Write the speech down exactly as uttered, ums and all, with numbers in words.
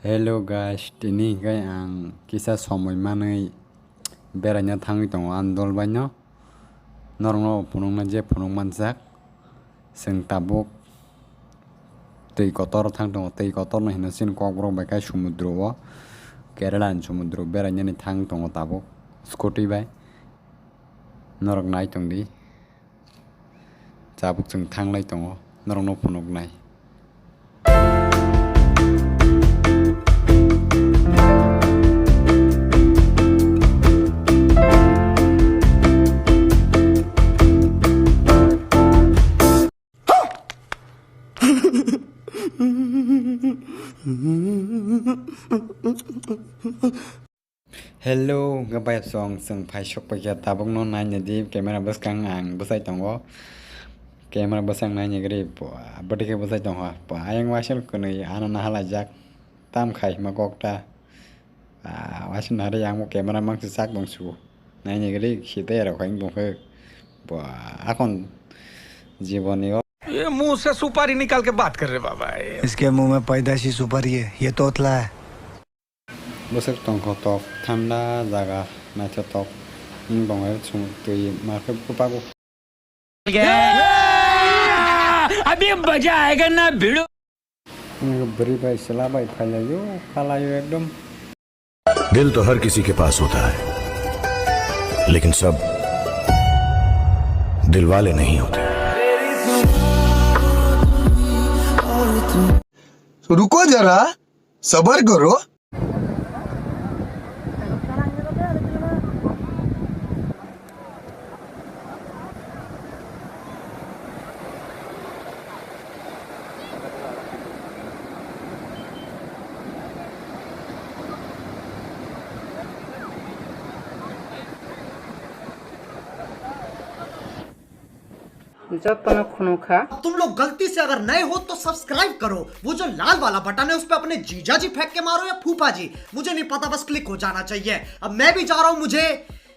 Hello guys, tini hingke ang kisa somoi manwi beraina thangwi tongo ani dol bai no. Norokno phunukna je phunuk manjak, chwng tabuk twi kotor thang tongo, twi kotorno hino chini kokborok bai khe sumudro o, Kerala ni sumudro berainani thang tongo tabuk scooty bai. Norok nai tongdi. Tabuk chwng thanglai tongo, norokno phunuknai. Hello, hwnkhe bai song chwng phai sok paikha tabukno naina di camera bwskang ang bwsai tongo. Camera bwskang naina gari bwdikhe bwsai tongo. Ayang waisal kwnwi ano nahalaijak tam khai hima kokta. Waisal nahari ang bo camera mangsi sak bangsu. Naina gari khite rok hai bongkhe. Akon jiboni o. ये मुंह से सुपारी निकाल के बात कर रहे बाबा, ये इसके मुंह में पैदाशी सुपारी है, ये तोतला है। Bwswk tongkho tok, thanda jaga, naithotok. Wng tongkhe chwng twi ma khe kwpago. अभी मजा आएगा ना भिड़ो। Wng bwrwi bai chwla bai phailaio, khalaio ekdom. दिल तो हर किसी के पास होता है, लेकिन सब दिल वाले नहीं होते। रुको जरा, सबर करो। Jotono khunukha. तुम लोग गलती से अगर नए हो तो सब्सक्राइब करो, वो जो लाल वाला बटन है उस पे अपने जीजा जी फेंक के मारो या फूफा जी, मुझे नहीं पता, बस क्लिक हो जाना चाहिए। अब मैं भी जा रहा हूँ, मुझे